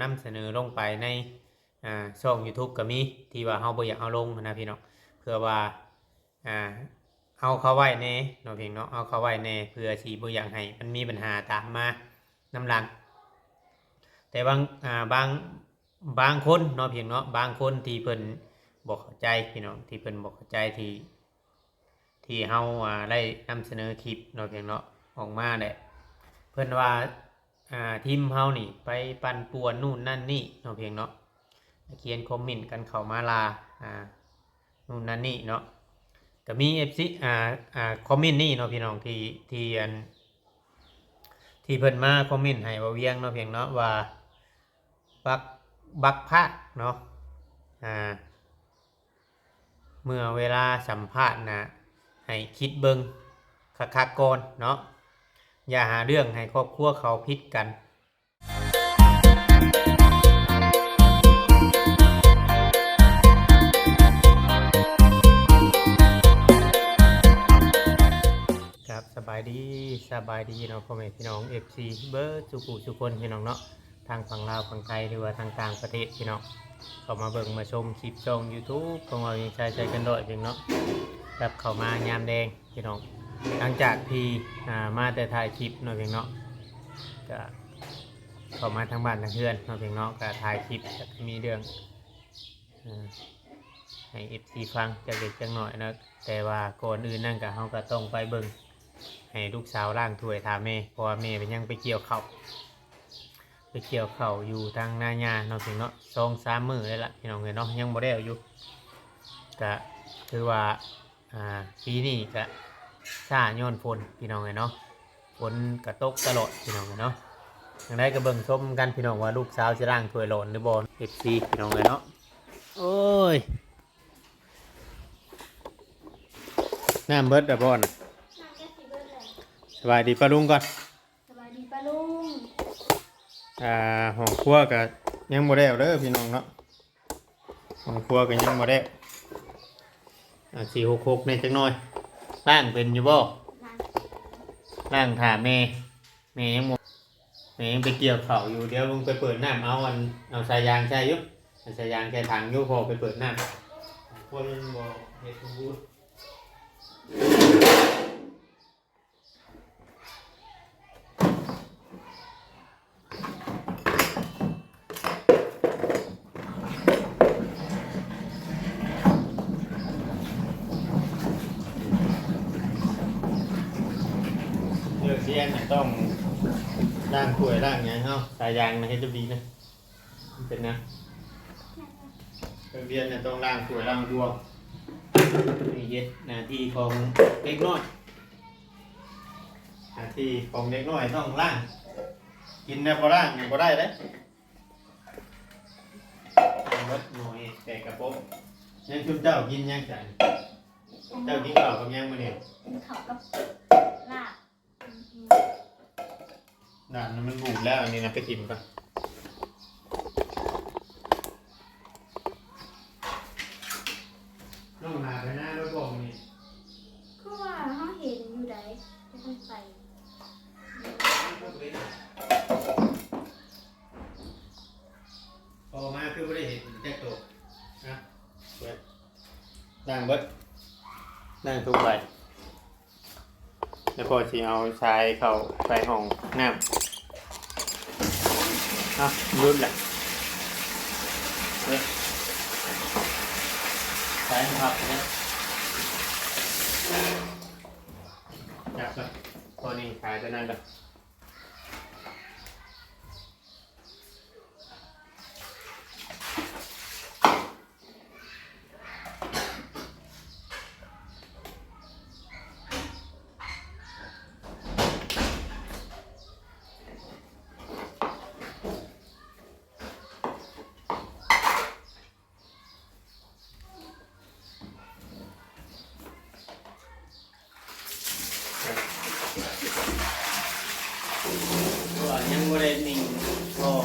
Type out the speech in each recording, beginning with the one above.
ນຳສະເໜີລົງໄປໃນ ອ່າ ຊ່ອງ YouTube ກໍມີ ທີ່ວ່າເຮົາບໍ່ຢາກເອົາລົງນະພີ່ນ້ອງ ເພື່ອວ່າ ອ່າ ເອົາເຂົ້າໄວ້ແດ່ເນາະ ເພງເນາະ ເອົາເຂົ້າໄວ້ແດ່ ເພື່ອຊິບໍ່ຢາກໃຫ້ມັນມີບັນຫາຕາມມານຳຫຼັງ. ແຕ່ບາງ ອ່າ ບາງ ບາງຄົນເນາະ ເພງເນາະ ບາງຄົນທີ່ເພິ່ນບໍ່ເຂົ້າໃຈພີ່ນ້ອງ ທີ່ເພິ່ນບໍ່ເຂົ້າໃຈທີ່ ທີ່ເຮົາ ອ່າ ໄດ້ນຳສະເໜີຄລິບເນາະ ເພງເນາະ ອອກມາແຫຼະ ເພິ່ນວ່າ ອ່າ ທີມເຮົານີ້ໄປປັ່ນປ່ວນນູ້ນນັ້ນນີ້ເນາະ ເພງເນາະ ຂຽນຄອມເມັນກັນເຂົ້າມາລາ ອ່າ ນູ້ນນັ້ນນີ້ເນາະ ກໍມີເອັຟຊີ ອ່າ ອ່າ ຄອມເມັນນີ້ເນາະ ພີ່ນ້ອງ ທີ່ ທີ່ ອັນ ທີ່ເພິ່ນມາຄອມເມັນໃຫ້ບ່າວວຽງເນາະ ເພງເນາະ ວ່າບັກ ບັກພາກເນາະ ອ່າ ເມື່ອເວລາສຳພາດນະ ໃຫ້ຄິດເບິ່ງຄັກໆກ່ອນເນາະ ຢ່າຫາເລື່ອງໃຫ້ຄອບຄົວເຂົາຜິດກັນ. ຄັບ ສະບາຍດີ ສະບາຍດີເນາະ ພໍ່ແມ່ພີ່ນ້ອງ ເອັຟຊີ ເບິດສູ່ຜູ້ສູ່ຄົນ ພີ່ນ້ອງເນາະ ທາງຝັ່ງລາວ ຝັ່ງໄທ ຫຼືວ່າທາງຕ່າງປະເທດ ພີ່ນ້ອງ ເຂົ້າມາເບິ່ງມາຊົມຄລິບຊ່ອງ YouTube ຂອງເຮົາ ຍັງຊາຍໃຈກັນດ້ອຍ ພີ່ນ້ອງເນາະ ກັບເຂົ້າມາຍາມແລງ ພີ່ນ້ອງ ຫຼັງຈາກທີ່ ອ່າ ມາແຕ່ຖ່າຍຄລິບເນາະ ເພງເນາະ ກະເຂົ້າມາທາງບ້ານທາງເຮືອນເນາະ ເພງເນາະ ກະຖ່າຍຄລິບ ກະມີເລື່ອງ ເອີ ໃຫ້ເອັຟຊີຟັງຈັກເລັກຈັກນ້ອຍເນາະ ແຕ່ວ່າກ່ອນອື່ນນັ້ນກະ ເຮົາກະຕ້ອງໄປເບິ່ງໃຫ້ລູກສາວລ້າງຖ້ວຍຖ້າແມ່ ເພາະວ່າແມ່ເພິ່ນຍັງໄປກ່ຽວເຂົ້າ ໄປກ່ຽວເຂົ້າຢູ່ທາງນາຫຍ້າເນາະ ເພງເນາະ ສອງສາມມື້ແລ້ວລະ ພີ່ນ້ອງເອີຍເນາະ ຍັງບໍ່ແລ້ວຢູ່ ກະຖືວ່າ ອ່າ ປີນີ້ກະຊ້າຍ້ອນຝົນ ພີ່ນ້ອງເອີຍເນາະ ຝົນກະຕົກຕະຫຼອດ ພີ່ນ້ອງເອີຍເນາະ ຈັ່ງໃດກະເບິ່ງຊົມກັນ ພີ່ນ້ອງ ວ່າລູກສາວຊິລ້າງຖ້ວຍຫຼອນຫຼືບໍ່ ເອັຟຊີ ພີ່ນ້ອງເອີຍເນາະ ໂອ້ຍ ນ້ຳເບິດລະບໍ່ນະ ນ້ຳກໍຊິເບິດແລ້ວ ສະບາຍດີປ້າລຸງກ່ອນ ສະບາຍດີປ້າລຸງ ອ່າ ຫ້ອງຄົວກະຍັງບໍ່ແລ້ວເດີພີ່ນ້ອງເນາະ ຫ້ອງຄົວກະຍັງບໍ່ແລ້ວ ອ່າ ສີ່ຫົກຫົກແດ່ຈັກໜ່ອຍ ລ້າງເປັນຢູ່ບໍ່ ລ້າງ ລ້າງຖ້າແມ່ ແມ່ຍັງບໍ່ ແມ່ຍັງໄປກ່ຽວເຂົ້າຢູ່ ດຽວເບິ່ງໄປເປີດນ້ຳ ເອົາອັນ ເອົາສາຍຢາງໃສ່ຢູ່ ເອົາສາຍຢາງໃສ່ຖັງຢູ່ ພໍ່ໄປເປີດນ້ຳ ຄົວຍັງບໍ່ເຮັດ ເລື່ອງຊຽນນະ ຕ້ອງລ້າງຖ້ວຍລ້າງຫຍັງເຮົາ ສາຍຢາງນະ ເຮັດຈະດີນະ ເປັນນະ ເລື່ອງຊຽນນະ ຕ້ອງລ້າງຖ້ວຍລ້າງດວງ ນີ້ເຮັດໜ້າທີ່ຂອງເດັກນ້ອຍ ໜ້າທີ່ຂອງເດັກນ້ອຍຕ້ອງລ້າງ ກິນແນວບໍ່ລ້າງນີ້ບໍ່ໄດ້ເດ້ ໝົດໜ່ວຍແຕ່ກະປົງ ຍັງຊຸມເຈົ້າກິນຫຍັງຊັ້ນ ເຈົ້າກິນເຂົ້າກັບຫຍັງມື້ນີ້ ກິນເຂົ້າກັບລາບ ນ້ຳມັນບູດແລ້ວ ອັນນີ້ນະໄປຖິ້ມກ່ອນ ນ້ອງຫຼ້າໄປນາແລ້ວບໍ່ມື້ນີ້ ຄືວ່າເຮົາເຫັນຢູ່ໃດ ແຕ່ເພິ່ນໄປ ພໍມາຄືບໍ່ໄດ້ເຫັນຈັກໂຕ ນະ ເປີດ ລ້າງເບິດ ລ້າງທຸກໃບ ແລ້ວກໍຊິເອົາຊາຍເຂົ້າໃສ່ຫ້ອງນ້ຳ ເອົາ ຫຼຸດລະ ເອີ ຊາຍມັນພັບເດ້ ຈັບລະ ພໍນີ້ຂາຍຕົວນັ້ນລະ. ເພາະວ່າຍັງບໍ່ໄດ້ໜິ່ງທໍ່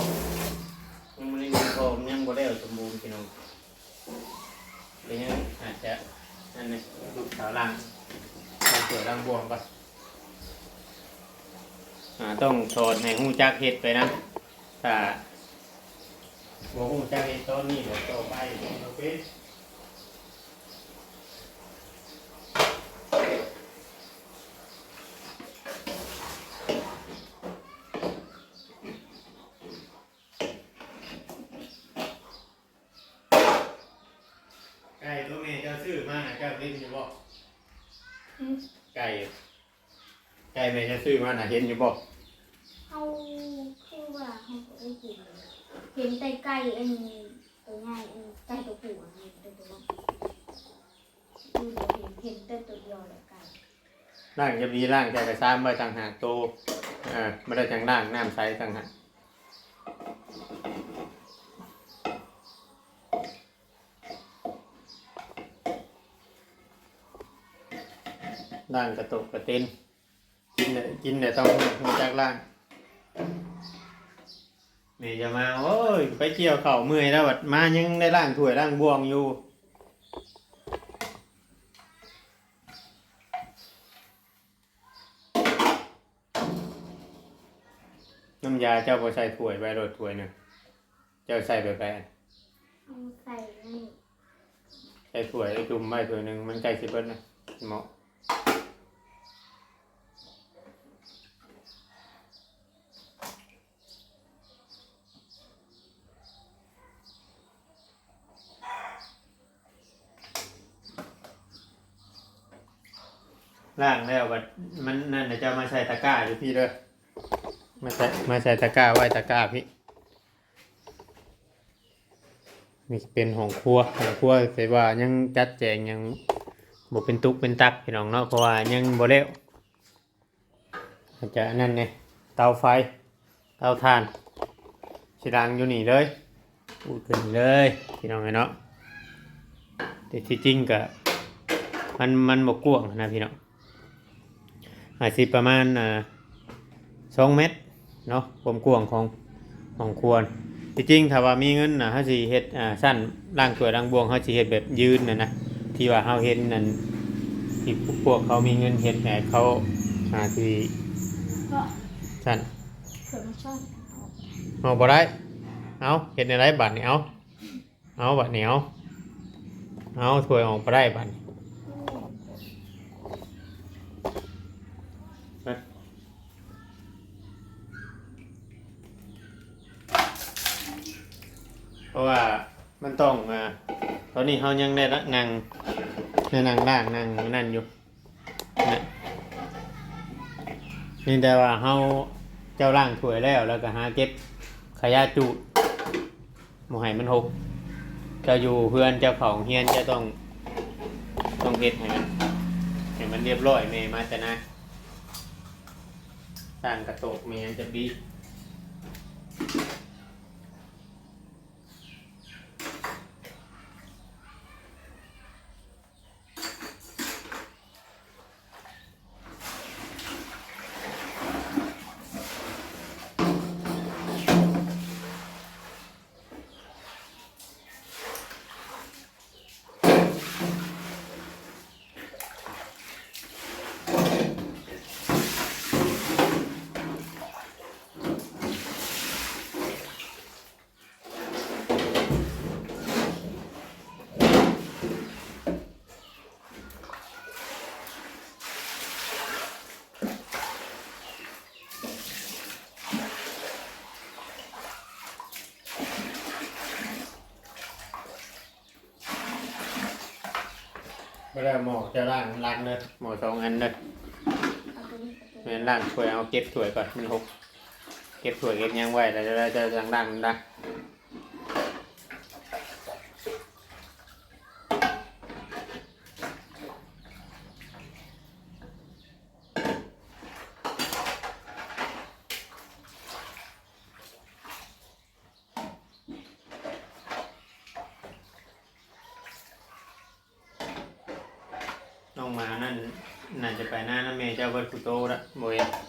ຍັງບໍ່ໄດ້ໜິ່ງທໍ່ ມັນຍັງບໍ່ແລ້ວສົມບູນ ພີ່ນ້ອງ ກໍຍັງອາດຈະ ນັ້ນນະ ລູກສາວລ້າງ ລ້າງຖ້ວຍລ້າງບ່ວງກ່ອນ ອາ ຕ້ອງສອນໃຫ້ຮູ້ຈັກເຮັດໄປນຳ ຖ້າ ບໍ່ຮູ້ຈັກເຮັດຕອນນີ້ແຫຼະ ຕໍ່ໄປເຮັດບໍ່ເປັນ. ໄກ່ຕົວແມ່ເຈົ້າຊື້ມານະ ເຈົ້າເຫັນຢູ່ບໍ່? ຫືມ? ໄກ່ ໄກ່ແມ່ເຈົ້າຊື້ມານະ ເຫັນຢູ່ບໍ່? ເຮົາຄືວ່າເຮົາບໍ່ໄດ້ເຫັນ ເຫັນແຕ່ໄກ່ອັນໂຕໃຫຍ່ ອັນໄກ່ໂຕຜູ້ອັນນີ້ ໂຕ ໂຕນ້ອຍ ຄືບໍ່ເຫັນ ເຫັນແຕ່ໂຕດຽວແຫຼະໄກ່. ລ້າງຈະມີ ລ້າງໃສ່ກະຊາມໄວ້ຕ່າງຫາກໂຕ ເອີ ບໍ່ໄດ້ຈັ່ງລ້າງນ້ຳໃສຕ່າງຫາກ. ລ້າງກະຕົກກະເຕັນ ກິນແຫຼະ ກິນແຫຼະຕ້ອງຮູ້ຈັກລ້າງ. ແມ່ຢ່າມາ ໂອ້ຍ ໄປກ່ຽວເຂົ້າເມື່ອຍແລ້ວ ບັດມາຍັງໄດ້ລ້າງຖ້ວຍລ້າງບ່ວງຢູ່. ນ້ຳຢາເຈົ້າບໍ່ໃສ່ຖ້ວຍໄວ້ໂລດຖ້ວຍໜຶ່ງ ເຈົ້າໃສ່ແບບໃດ? ເອົາໃສ່ນັ້ນ ໃສ່ຖ້ວຍ ຈຸ່ມໄວ້ຖ້ວຍໜຶ່ງ ມັນໃກ້ຊິເບິດແລ້ວ ເໝາະ. ລ້າງແລ້ວບັດມັນນັ້ນນະ ເຈົ້າມາໃສ່ຕະກ້າຢູ່ພີ້ເດີ ມາໃສ່ ມາໃສ່ຕະກ້າໄວ້ຕະກ້າພີ້. ນີ້ເປັນຫ້ອງຄົວ ຫ້ອງຄົວ ແຕ່ວ່າຍັງຈັດແຈງຫຍັງບໍ່ເປັນຕຸກເປັນຕັກ ພີ່ນ້ອງເນາະ ເພາະວ່າຍັງບໍ່ແລ້ວ. ອາດຈະອັນນັ້ນແດ່ ເຕົາໄຟ ເຕົາຖ່ານ ຊິດັງຢູ່ນີ້ເລີຍ ອູດຂຶ້ນເລີຍ ພີ່ນ້ອງເອີຍເນາະ. ແຕ່ທີ່ຈິງກະ ມັນ ມັນບໍ່ກວ້າງນະ ພີ່ນ້ອງ ອາດຊິປະມານ ອ່າ ສອງແມັດເນາະ ຄວາມກວ້າງຂອງຫ້ອງຄົວ. ທີ່ຈິງຖ້າວ່າມີເງິນນະ ເຮົາຊິເຮັດ ອ່າ ຊັ້ນລ້າງຖ້ວຍລ້າງບ່ວງ ເຮົາຊິເຮັດແບບຢືນນະນະ ທີ່ວ່າເຮົາເຫັນນັ້ນ ທີ່ພວກເຂົາມີເງິນເຮັດໃຫ້ເຂົາ ອ່າ ທີ່ຊັ້ນ ເຂົາບໍ່ໄດ້. ເອົາ ເຮັດແນວໃດບາດນີ້ ເອົາ. ເອົາບາດນີ້ ເອົາ ເອົາຖ້ວຍອອກບໍ່ໄດ້ບາດນີ້ ເພາະວ່າມັນຕ້ອງ ອ່າ ຕອນນີ້ເຮົາຍັງໄດ້ນັ່ງ ໄດ້ນັ່ງລ້າງ ນັ່ງນັ້ນຢູ່. ນະ ມີແຕ່ວ່າເຮົາ ເຈົ້າລ້າງຖ້ວຍແລ້ວ ແລ້ວກໍຫາເກັບຂະຫຍະຈູດ ບໍ່ໃຫ້ມັນຫົກ. ເຈົ້າຢູ່ເຮືອນ ເຈົ້າເຂົ້າໂຮງຮຽນ ເຈົ້າຕ້ອງ ຕ້ອງເຮັດໃຫ້ມັນ ໃຫ້ມັນຮຽບຮ້ອຍ. ແມ່ມາແຕ່ນາ ສ້າງກະໂຕກແມ່ຈະບີ. ບໍ່ໄດ້ເອົາໝໍ້ເຈົ້າລ້າງຫຼັງເດີ ໝໍ້ສອງອັນເດີ. ເອົາຕົວນີ້ ເອົາຕົວນີ້ ແມ່ນລ້າງຖ້ວຍ ເອົາເກັບຖ້ວຍກ່ອນ ມັນຫົກ. ເກັບຖ້ວຍເກັບຫຍັງໄວ້ ແລ້ວ ແລ້ວ ແລ້ວຈັ່ງລ້າງນຳ. ນ້ອງໝານັ້ນ ໜ້າຈະໄປນານຳແມ່ເຈົ້າເບິດຄູ່ໂຕລະ ບໍ່ເຫັນ. ບໍ່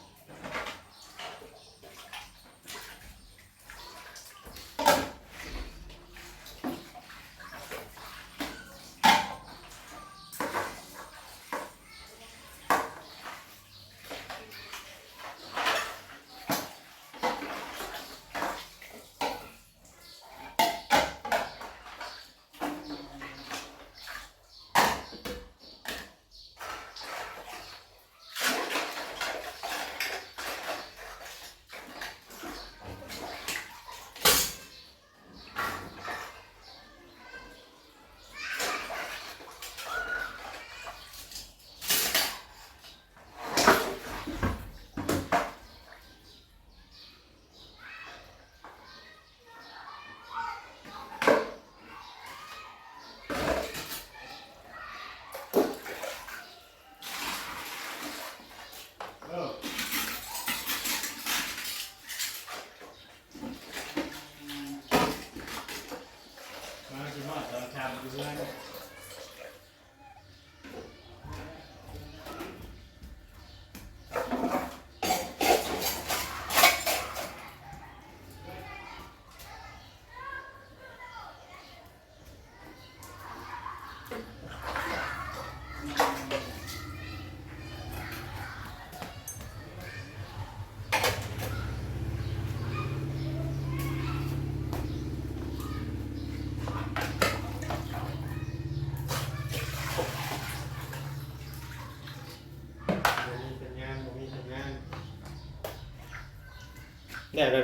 ແລ້ວເດີ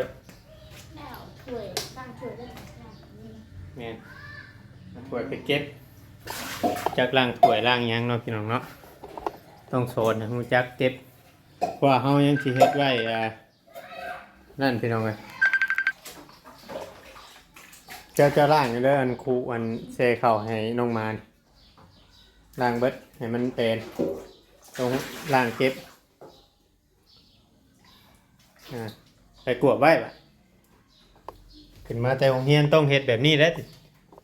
ແລ້ວຖ້ວຍ ລ້າງຖ້ວຍໄດ້ແລ້ວ ແມ່ນ ເອົາຖ້ວຍໄປເກັບ ຈັກລ້າງຖ້ວຍລ້າງຫຍັງເນາະ ພີ່ນ້ອງເນາະ ຕ້ອງສອນໃຫ້ຮູ້ຈັກເກັບ ເພາະວ່າເຮົາຍັງຊິເຮັດໄວ້ ອ່າ ນັ້ນ ພີ່ນ້ອງເອີຍ ເຈົ້າ ເຈົ້າລ້າງເດີ ອັນຄູ ອັນແຊ່ເຂົ້າໃຫ້ນ້ອງໝາ ລ້າງເບິດໃຫ້ມັນແປນ ຕ້ອງລ້າງເກັບ ອ່າ ໄປກວດໄວ້ບາດ ຂຶ້ນມາແຕ່ໂຮງຮຽນຕ້ອງເຮັດແບບນີ້ແຫຼະ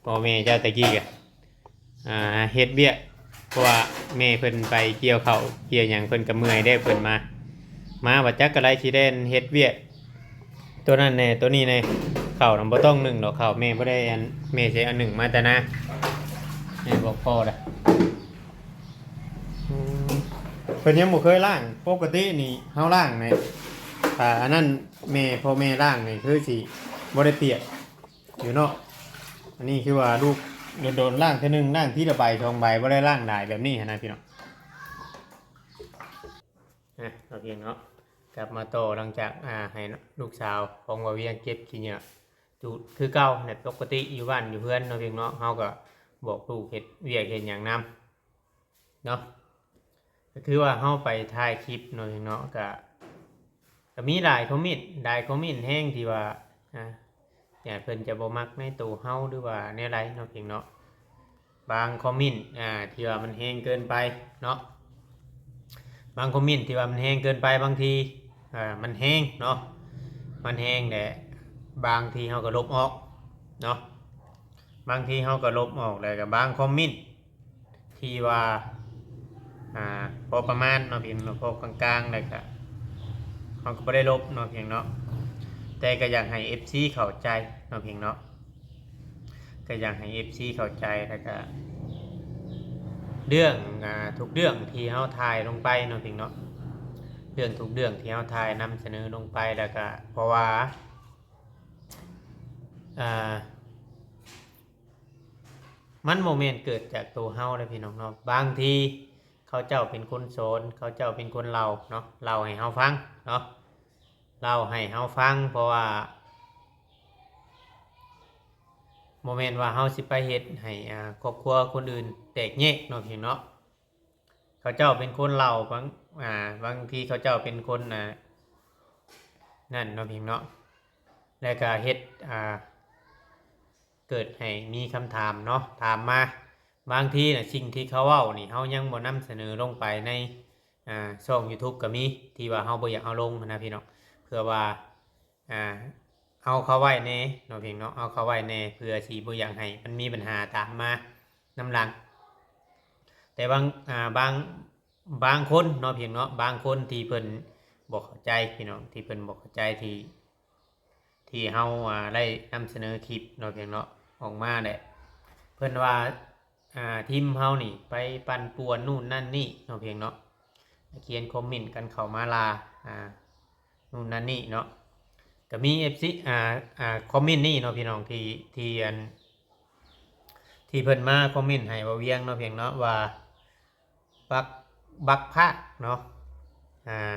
ພໍ່ແມ່ເຈົ້າແຕ່ກີ້ກະ ອ່າ ເຮັດວຽກ ເພາະວ່າແມ່ເພິ່ນໄປກ່ຽວເຂົ້າກ່ຽວຫຍັງ ເພິ່ນກະເມື່ອຍເດ້ ເພິ່ນມາ ມາບາດຈັກກະໄລຊິແລ່ນເຮັດວຽກ ໂຕນັ້ນແດ່ ໂຕນີ້ແດ່ ເຂົ້ານຳບໍ່ຕ້ອງໜຶ້ງດອກ ເຂົ້າແມ່ບໍ່ໄດ້ອັນ ແມ່ຊິເອົາໜຶ້ງມາແຕ່ນາ ແມ່ບອກພໍ່ລະ ອືມ ເພິ່ນຍັງບໍ່ເຄີຍລ້າງ ປົກກະຕິນີ້ເຮົາລ້າງແຫຼະ ອ່າ ອັນນັ້ນແມ່ ພໍ່ແມ່ລ້າງນີ້ຄືຊິບໍ່ໄດ້ປຽກຢູ່ເນາະ ອັນນີ້ຄືວ່າລູກດົນໆລ້າງເທື່ອໜຶ່ງ ລ້າງທີລະໃບສອງໃບ ບໍ່ໄດ້ລ້າງຫຼາຍແບບນີ້ຫັ້ນນະ ພີ່ນ້ອງ ອ່ະ ເນາະພຽງເນາະ ກັບມາຕໍ່ ຫຼັງຈາກ ອ່າ ໃຫ້ລູກສາວຂອງບ່າວວຽງເກັບຂີ້ເຫຍື້ອຈູດຄືເກົ່າແຫຼະ ປົກກະຕິຢູ່ບ້ານຢູ່ເຮືອນເນາະພຽງເນາະ ເຮົາກະບອກລູກເຮັດວຽກເຮັດຫຍັງນຳເນາະ ກະຄືວ່າເຮົາໄປຖ່າຍຄລິບເນາະພຽງເນາະ ກະ ກະມີຫຼາຍຄອມເມັນ ຫຼາຍຄອມເມັນແຮງທີ່ວ່າ ອ່າ ຢ້ານເພິ່ນຈະບໍ່ມັກໃນໂຕເຮົາ ຫຼືວ່າແນວໃດເນາະພຽງເນາະ ບາງຄອມເມັນ ອ່າ ທີ່ວ່າມັນແຮງເກີນໄປເນາະ ບາງຄອມເມັນທີ່ວ່າມັນແຮງເກີນໄປ ບາງທີ ອ່າ ມັນແຮງເນາະ ມັນແຮງແຫຼະ ບາງທີເຮົາກະລົບອອກເນາະ ບາງທີເຮົາກະລົບອອກ ແລ້ວກະບາງຄອມເມັນ ທີ່ວ່າ ອ່າ ພໍປະມານເນາະພຽງເນາະ ພໍກາງໆ ແລ້ວກະ ເຮົາກະບໍ່ໄດ້ລົບເນາະພຽງເນາະ ແຕ່ກະຢາກໃຫ້ເອັຟຊີເຂົ້າໃຈເນາະພຽງເນາະ ກະຢາກໃຫ້ເອັຟຊີເຂົ້າໃຈ ແລ້ວກະ ເລື່ອງ ອ່າ ທຸກເລື່ອງທີ່ເຮົາຖ່າຍລົງໄປເນາະພຽງເນາະ ເລື່ອງທຸກເລື່ອງທີ່ເຮົາຖ່າຍນຳສະເໜີລົງໄປ ແລ້ວກະ ເພາະວ່າ ອ່າ ມັນບໍ່ແມ່ນເກີດຈາກໂຕເຮົາເດ້ພີ່ນ້ອງເນາະ ບາງທີເຂົາເຈົ້າເປັນຄົນສອນ ເຂົາເຈົ້າເປັນຄົນເລົ່າເນາະ ເລົ່າໃຫ້ເຮົາຟັງເນາະ ເລົ່າໃຫ້ເຮົາຟັງ ເພາະວ່າ ບໍ່ແມ່ນວ່າເຮົາຊິໄປເຮັດໃຫ້ ອ່າ ຄອບຄົວຄົນອື່ນແຕກແຍກເນາະ ພີ່ນ້ອງເນາະ ເຂົາເຈົ້າເປັນຄົນເລົ່າ ບາງ ອ່າ ບາງທີເຂົາເຈົ້າເປັນຄົນ ອ່າ ນັ້ນເນາະ ພີ່ນ້ອງເນາະ ແລ້ວກະເຮັດ ອ່າ ເກີດໃຫ້ມີຄຳຖາມເນາະ ຖາມມາ ບາງທີນະ ສິ່ງທີ່ເຂົາເວົ້ານີ້ ເຮົາຍັງບໍ່ນຳສະເໜີລົງໄປໃນ ອ່າ ຊ່ອງຢູທູບກະມີ ທີ່ວ່າເຮົາບໍ່ຢາກເອົາລົງຫັ້ນນະ ພີ່ນ້ອງ ເພື່ອວ່າ ອ່າ ເອົາເຂົາໄວ້ແດ່ເນາະ ພີ່ນ້ອງເນາະ ເອົາເຂົາໄວ້ແດ່ ເພື່ອຊິບໍ່ຢາກໃຫ້ມັນມີບັນຫາຕາມມານຳຫຼັງ ແຕ່ບາງ ອ່າ ບາງ ບາງຄົນເນາະ ພີ່ນ້ອງເນາະ ບາງຄົນທີ່ເພິ່ນບໍ່ເຂົ້າໃຈ ພີ່ນ້ອງ ທີ່ເພິ່ນບໍ່ເຂົ້າໃຈ ທີ່ ທີ່ເຮົາ ອ່າ ໄດ້ນຳສະເໜີຄລິບເນາະ ພີ່ນ້ອງເນາະ ອອກມາແຫຼະ ເພິ່ນວ່າ ອ່າ ທີມເຮົານີ້ໄປປັ່ນປ່ວນນູ້ນນັ້ນນີ້ເນາະ ພີ່ນ້ອງເນາະ ຂຽນຄອມເມັນກັນເຂົ້າມາລາ ອ່າ ນູ້ນນັ້ນນີ້ເນາະ ກະມີເອັຟຊີ ອ່າ ອ່າ ຄອມເມັນນີ້ເນາະ ພີ່ນ້ອງ ທີ່ ທີ່ ອັນ ທີ່ເພິ່ນມາຄອມເມັນໃຫ້ບ່າວວຽງເນາະ ພີ່ນ້ອງເນາະ ວ່າບັກ ບັກພາກເນາະ ອ່າ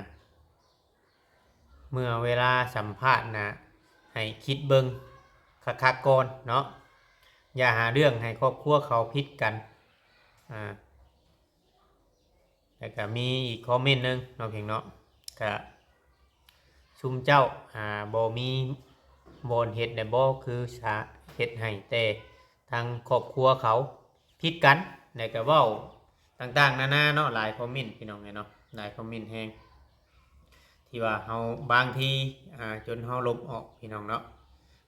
ເມື່ອເວລາສຳພາດນະ ໃຫ້ຄິດເບິ່ງຄັກໆກ່ອນເນາະ ຢ່າຫາເລື່ອງໃຫ້ຄອບຄົວເຂົາຜິດກັນ ອ່າ ແລ້ວກະມີອີກຄອມເມັນໜຶ່ງເນາະ ພີ່ນ້ອງເນາະ ກະຊຸມເຈົ້າ ອ່າ ບໍ່ມີບ່ອນເຮັດແດ່ບໍ ຄືສາເຮັດໃຫ້ແຕ່ທາງຄອບຄົວເຂົາຜິດກັນ ແລ້ວກະເວົ້າຕ່າງໆນານາເນາະ ຫຼາຍຄອມເມັນ ພີ່ນ້ອງເອີຍເນາະ ຫຼາຍຄອມເມັນແຮງ ທີ່ວ່າເຮົາ ບາງທີ ອ່າ ຈົນເຮົາລົບອອກ ພີ່ນ້ອງເນາະ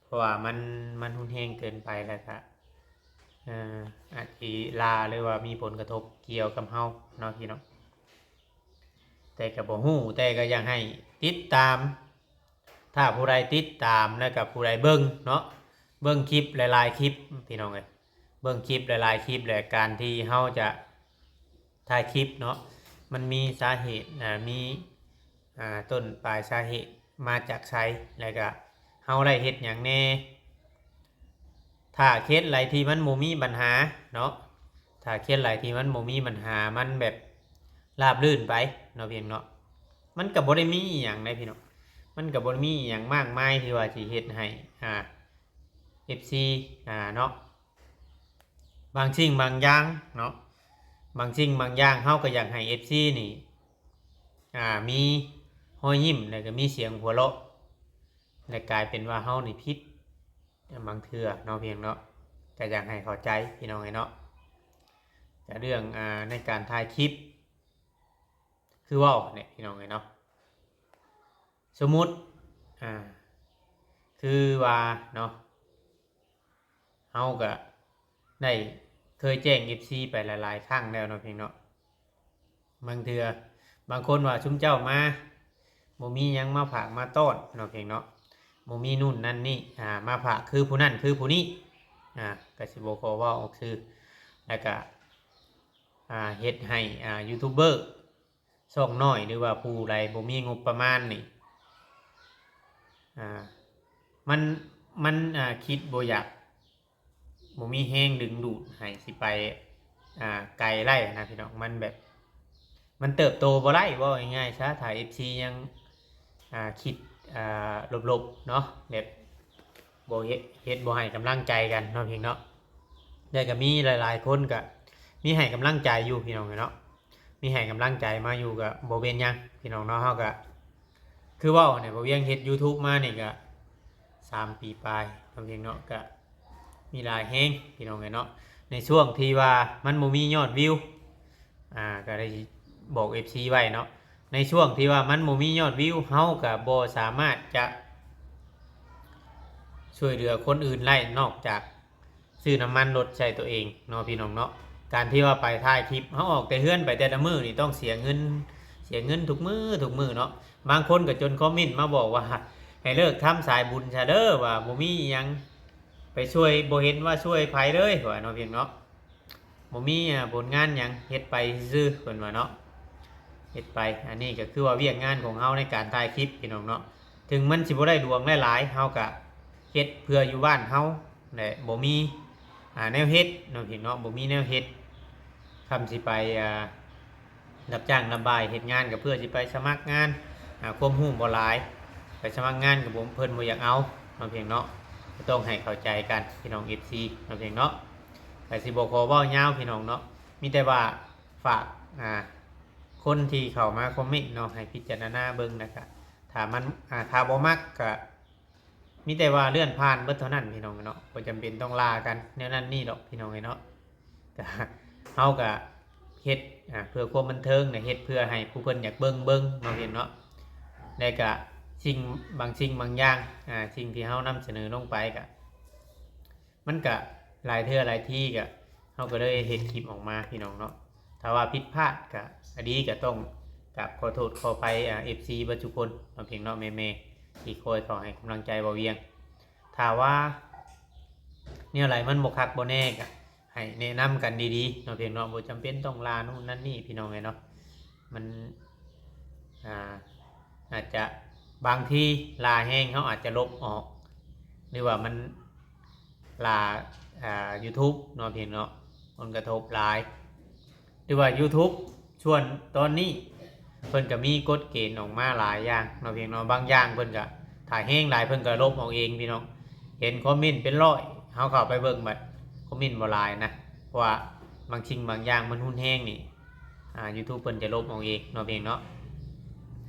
ເພາະວ່າມັນ ມັນຮຸນແຮງເກີນໄປ ແລ້ວກະ ເອີ ອາດຊິລາ ຫຼືວ່າມີຜົນກະທົບກ່ຽວກັບເຮົາເນາະ ພີ່ນ້ອງ ແຕ່ກະບໍ່ຮູ້ ແຕ່ກະຢາກໃຫ້ຕິດຕາມ ຖ້າຜູ້ໃດຕິດຕາມ ແລ້ວກະຜູ້ໃດເບິ່ງເນາະ ເບິ່ງຄລິບຫຼາຍໆຄລິບ ພີ່ນ້ອງເອີຍ ເບິ່ງຄລິບຫຼາຍໆຄລິບ ແລະ ການທີ່ເຮົາຈະຖ່າຍຄລິບເນາະ ມັນມີສາເຫດ ອ່າ ມີ ອ່າ ຕົ້ນປາຍສາເຫດມາຈາກໃສ ແລ້ວກະເຮົາໄດ້ເຮັດຫຍັງແດ່ ຖ້າເຄສໃດທີ່ມັນບໍ່ມີບັນຫາເນາະ ຖ້າເຄສໃດທີ່ມັນບໍ່ມີບັນຫາ ມັນແບບລາບລື່ນໄປເນາະ ພີ່ນ້ອງເນາະ ມັນກະບໍ່ໄດ້ມີອີ່ຫຍັງໃດ ພີ່ນ້ອງ ມັນກໍບໍ່ໄດ້ມີອີ່ຫຍັງມາກມາຍທີ່ວ່າຊິເຮັດໃຫ້ ອ່າ ເອັຟຊີ ອ່າ ເນາະ ບາງສິ່ງບາງຢ່າງເນາະ ບາງສິ່ງບາງຢ່າງເຮົາກໍຢາກໃຫ້ເອັຟຊີນີ້ ອ່າ ມີຮອຍຍິ້ມ ແລ້ວກໍມີສຽງຫົວເລາະ ແລະ ກາຍເປັນວ່າເຮົານີ້ຜິດບາງເທື່ອເນາະ ພຽງເນາະ ກໍຢາກໃຫ້ເຂົ້າໃຈພີ່ນ້ອງເອີຍເນາະ ແຕ່ເລື່ອງ ອ່າ ໃນການຖ່າຍຄລິບ ຄືເວົ້າແຫຼະພີ່ນ້ອງເອີຍເນາະ ສົມມຸດ ອ່າ ຄືວ່າເນາະ ເຮົາກະໄດ້ເຄີຍແຈ້ງເອັຟຊີໄປຫຼາຍໆຄັ້ງແລ້ວເນາະ ພຽງເນາະ ບາງເທື່ອບາງຄົນວ່າຊຸມເຈົ້າມາ ບໍ່ມີຫຍັງມາຝາກມາຕ້ອນເນາະ ພຽງເນາະ ບໍ່ມີນູ້ນນັ້ນນີ້ ອ່າ ມາຝາກຄືຜູ້ນັ້ນຄືຜູ້ນີ້ ອ່າ ກະຊິບໍ່ຂໍເວົ້າອອກຊື່ ແລ້ວກະ ອ່າ ເຮັດໃຫ້ ອ່າ ຢູທູບເບີ ຊ່ອງນ້ອຍ ຫຼືວ່າຜູ້ໃດບໍ່ມີງົບປະມານນີ້ ອ່າ ມັນ ມັນ ອ່າ ຄິດບໍ່ຢາກ ບໍ່ມີແຮງດຶງດູດໃຫ້ຊິໄປ ອ່າ ໄກໄດ້ນະພີ່ນ້ອງ ມັນແບບ ມັນເຕີບໂຕບໍ່ໄດ້ ເວົ້າງ່າຍໆຊະ ຖ້າເອັຟຊີຍັງ ອ່າ ຄິດ ອ່າ ລົບໆເນາະ ແບບບໍ່ເຮັດ ເຮັດບໍ່ໃຫ້ກຳລັງໃຈກັນເນາະ ພຽງເນາະ ແຕ່ກໍມີຫຼາຍໆຄົນກໍມີໃຫ້ກຳລັງໃຈຢູ່ ພີ່ນ້ອງເອີຍເນາະ ມີໃຫ້ກຳລັງໃຈມາຢູ່ກໍບໍ່ເປັນຫຍັງ ພີ່ນ້ອງເນາະ ເຮົາກໍ ຄືເວົ້ານີ້ ບ່າວວຽງເຮັດຢູທູບມານີ້ກະສາມປີປາຍເນາະ ພຽງເນາະ ກະມີຫຼາຍແຮງພີ່ນ້ອງເອີຍເນາະ ໃນຊ່ວງທີ່ວ່າມັນບໍ່ມີຍອດວິວ ອ່າ ກະໄດ້ບອກເອັຟຊີໄວ້ເນາະ ໃນຊ່ວງທີ່ວ່າມັນບໍ່ມີຍອດວິວ ເຮົາກະບໍ່ສາມາດຈະຊ່ວຍເຫຼືອຄົນອື່ນໄດ້ ນອກຈາກ ຊື້ນ້ຳມັນລົດໃຊ້ຕົວເອງເນາະ ພີ່ນ້ອງເນາະ ການທີ່ວ່າໄປຖ່າຍຄລິບ ເຮົາອອກແຕ່ເຮືອນໄປແຕ່ລະມື້ນີ້ ຕ້ອງເສຍເງິນ ເສຍເງິນທຸກມື້ທຸກມື້ເນາະ ບາງຄົນກໍຈົນຄອມເມັນມາບອກວ່າ ໃຫ້ເລີກທຳສາຍບຸນຊະເດີ ວ່າບໍ່ມີອີ່ຫຍັງໄປຊ່ວຍ ບໍ່ເຫັນວ່າຊ່ວຍໃຜເລີຍ ວ່າເນາະ ພີ່ນ້ອງເນາະ ບໍ່ມີ ອ່າ ຜົນງານຫຍັງ ເຮັດໄປຊື່ໆ ເພິ່ນວ່າເນາະ ເຮັດໄປ ອັນນີ້ກໍຄືວ່າວຽກງານຂອງເຮົາໃນການຖ່າຍຄລິບ ພີ່ນ້ອງເນາະ ເຖິງມັນຊິບໍ່ໄດ້ຫຼວງຫຼາຍໆ ເຮົາກະເຮັດເພື່ອຢູ່ບ້ານເຮົາ ແລະ ບໍ່ມີ ອ່າ ແນວເຮັດເນາະ ພີ່ນ້ອງເນາະ ບໍ່ມີແນວເຮັດ ຄຳຊິໄປ ອ່າ ຮັບຈ້າງຮັບບ່າຍເຮັດງານ ກໍເພື່ອຊິໄປສະໝັກງານ ອ່າ ຄວາມຮູ້ບໍ່ຫຼາຍ ໄປສະໝັກງານກໍບໍ່ ເພິ່ນບໍ່ຢາກເອົາເນາະ ພຽງເນາະ ກໍຕ້ອງໃຫ້ເຂົ້າໃຈກັນ ພີ່ນ້ອງເອັຟຊີເນາະ ພຽງເນາະ ກໍຊິບໍ່ຂໍເວົ້າຍາວ ພີ່ນ້ອງເນາະ ມີແຕ່ວ່າ ຝາກ ອ່າ ຄົນທີ່ເຂົ້າມາຄອມເມັນເນາະ ໃຫ້ພິຈາລະນາເບິ່ງ ແລ້ວກະຖ້າມັນ ອ່າ ຖ້າບໍ່ມັກກະມີແຕ່ວ່າເລື່ອນຜ່ານເບິດເທົ່ານັ້ນ ພີ່ນ້ອງເນາະ ບໍ່ຈຳເປັນຕ້ອງລາກັນແນວນັ້ນນີ້ດອກ ພີ່ນ້ອງເອີຍເນາະ ກະ ເຮົາກະເຮັດ ອ່າ ເພື່ອຄວາມບັນເທີງນະ ເຮັດເພື່ອໃຫ້ຜູ້ເພິ່ນຢາກເບິ່ງເບິ່ງເນາະ ພີ່ນ້ອງເນາະ ແລະກະສິ່ງ ບາງສິ່ງບາງຢ່າງ ອ່າ ສິ່ງທີ່ເຮົານຳສະເໜີລົງໄປກະ ມັນກະຫຼາຍເທື່ອຫຼາຍທີກະ ເຮົາກໍເລີຍເຮັດຄລິບອອກມາ ພີ່ນ້ອງເນາະ ຖ້າວ່າຜິດພາດກະ ອາ ດີກະຕ້ອງກາບຂໍໂທດຂໍອະໄພ ອ່າ ເອັຟຊີເບິດທຸກຄົນເນາະ ພຽງເນາະ ແມ່ໆທີ່ຄອຍເຂົ້າໃຫ້ກຳລັງໃຈບ່າວວຽງ ຖ້າວ່າແນວໃດມັນບໍ່ຄັກບໍ່ແນ່ກະ ໃຫ້ແນະນຳກັນດີໆເນາະ ພຽງເນາະ ບໍ່ຈຳເປັນຕ້ອງລາໂນ່ນນັ້ນນີ້ ພີ່ນ້ອງເອີຍເນາະ ມັນ ອ່າ ອາດຈະ ບາງທີລາແຮງເຮົາອາດຈະລົບອອກ ຫຼືວ່າມັນລາ ອ່າ ຢູທູບເນາະ ພຽງເນາະ ຜົນກະທົບຫຼາຍ ຫຼືວ່າຢູທູບຊ່ວງຕອນນີ້ ເພິ່ນກະມີກົດເກນອອກມາຫຼາຍຢ່າງເນາະ ພຽງເນາະ ບາງຢ່າງເພິ່ນກະ ຖ້າແຮງຫຼາຍເພິ່ນກະລົບອອກເອງ ພີ່ນ້ອງ ເຫັນຄອມເມັນເປັນຮ້ອຍ ເຮົາເຂົ້າໄປເບິ່ງບັດຄອມເມັນບໍ່ຫຼາຍນະ ເພາະວ່າບາງສິ່ງບາງຢ່າງມັນຮຸນແຮງນີ້ ອ່າ ຢູທູບເພິ່ນຈະລົບອອກເອງເນາະ ພຽງເນາະ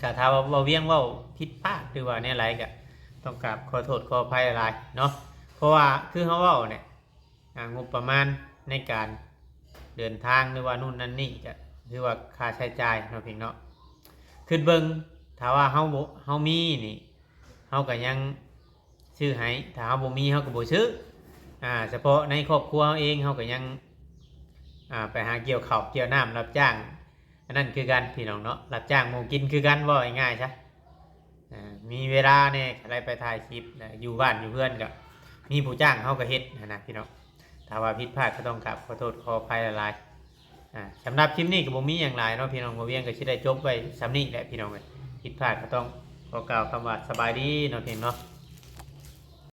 ກະຖ້າວ່າບ່າວວຽງເວົ້າຜິດພາດ ຫຼືວ່າແນວໃດກະຕ້ອງກາບຂໍໂທດຂໍອະໄພຫຼາຍເນາະ ເພາະວ່າຄືເຮົາເວົ້າແຫຼະ ອ່າ ງົບປະມານໃນການເດີນທາງ ຫຼືວ່າໂນ່ນນັ້ນນີ້ ກະຖືວ່າຄ່າໃຊ້ຈ່າຍເນາະ ພຽງເນາະ ຄິດເບິ່ງ ຖ້າວ່າເຮົາບໍ່ ເຮົາມີນີ້ ເຮົາກະຍັງຊື້ໃຫ້ ຖ້າເຮົາບໍ່ມີເຮົາກະບໍ່ຊື້ ອ່າ ສະເພາະໃນຄອບຄົວເຮົາເອງ ເຮົາກະຍັງ ອ່າ ໄປຫາກ່ຽວເຂົ້າກ່ຽວນ້ຳ ຮັບຈ້າງ ອັນນັ້ນຄືກັນ ພີ່ນ້ອງເນາະ ຮັບຈ້າງໝູ່ກິນຄືກັນ ເວົ້າງ່າຍໆຊະ ອ່າ ມີເວລາແດ່ ກະໄດ້ໄປຖ່າຍຄລິບ ແລະ ຢູ່ບ້ານຢູ່ເຮືອນກະມີຜູ້ຈ້າງ ເຮົາກະເຮັດຫັ້ນນະ ພີ່ນ້ອງ ຖ້າວ່າຜິດພາດກະຕ້ອງກາບຂໍໂທດຂໍອະໄພຫຼາຍໆ ອ່າ ສຳລັບຄລິບນີ້ກະບໍ່ມີຫຍັງຫຼາຍເນາະ ພີ່ນ້ອງ ບ່າວວຽງກະຊິໄດ້ຈົບໄວ້ສ່ຳນີ້ແຫຼະ ພີ່ນ້ອງເອີຍ ຜິດພາດກະຕ້ອງຂໍກ່າວຄຳວ່າສະບາຍດີເນາະ ພີ່ນ້ອງເນາະ